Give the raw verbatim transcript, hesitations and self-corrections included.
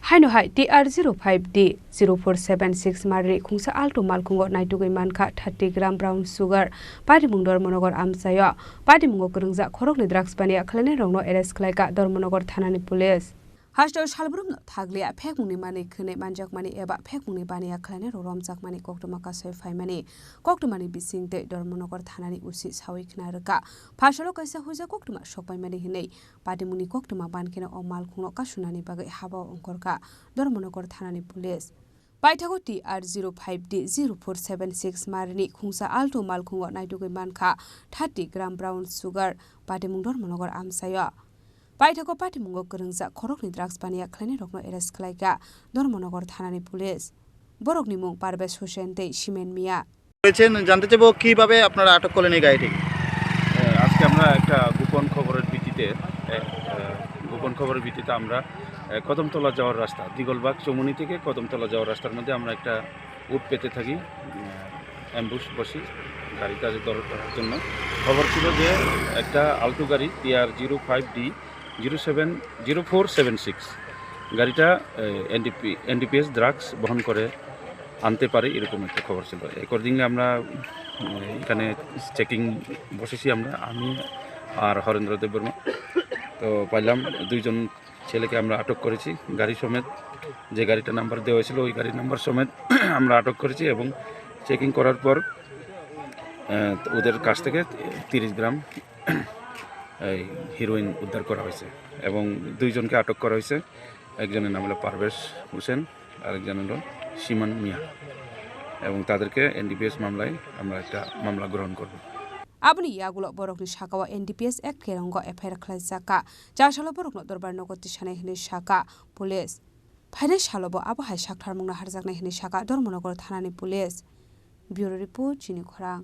Haino hai T R zero five D zero four seven six marini khungsa Alto malkhungo naitugwi mankha thirty gram brown sugar, patimung Dharmanagar amchaio. Patimungo kwrwngjak khoroknwi drugs baniya khlainairokno arrest khlaikha Dharmanagar thanani police. Hasteo salbrumno thakliya phekmungni manwi khwnwi manjakmani eba phekmungni baniya khlainairok romjakmani koktwma kasoi phaimani koktwmani bisingtwi Dharmanagar thanani O C sawi khna rwkha. Phasalo kaisa huijak koktwma sokpaimani hwnwi patimungni koktwma bankheno o malkhungno kasunani bagwi habao ongkhorkha Dharmanagar thanani police. Paithago T R zero five D zero four seven six marini khungsa Alto malkhungo naitugwi mankha thirty gram brown sugar, patimung Dharmanagar amchaio. Paithago patimungo kwrwngjak khoroknwi drugs baniya khlainairokno arrest khlaikha Dharmanagar thanani police. Borokni mung Parvesh Hussain tei Simen Mia. রয়েছেন, জানতে চাইবো কিভাবে আপনারা আটক করলেন এই গাড়িটি? এ, আজকে আমরা একটা গোপন খবরের ভিত্তিতে, এ, এ, গোপন খবরের ভিত্তিতে আমরা, এ, কদমতলা যাওয়ার রাস্তা, দিগলবাগ চৌমুহনী থেকে কদমতলা যাওয়ার রাস্তার মধ্যে আমরা একটা উট পেতে থাকি, উম, অ্যাম্বুশ বসি গাড়িটা যে ধর-, ধরার জন্য। খবর ছিল যে একটা আল্টো গাড়ি T R zero five D zero seven, zero four seven six গাড়িটা, এ, এনডিপি, এনডিপিএস ড্রাগস বহন করে আনতে পারে, এরকম একটা খবর ছিল। অ্যাকর্ডিংলি আমরা, উম, এখানে চেকিং বসেছি আমরা, আমি আর হরেন্দ্র দেববর্মা। তো পাইলাম দুইজন ছেলেকে আমরা আটক করেছি, গাড়ি সমেত, যে গাড়িটা নাম্বার দেওয়া হয়েছিল ওই গাড়ির নাম্বার সমেত আমরা আটক করেছি এবং চেকিং করার পর, আহ, ওদের কাছ থেকে তিরিশ গ্রাম এই হিরোইন উদ্ধার করা হয়েছে এবং দুইজনকে আটক করা হয়েছে। একজনের নাম হলো পারভেজ হোসেন, আরেকজন হলো সিমন মিয়া এবং তাদেরকে এনডিপিএস মামলায় আমরা একটা মামলা গ্রহণ করব। Aboni yagulo borokni sakao N D P S Act kerongo F I R khlaijak kha. Chasalo borokno dorbar nogo tisanai hwnwi sakha police. Phainai salobo abo hai saktharmungno harjaknai hwnwi sakha Dharmanagar thanani police. Bureau report, Chini Khorang.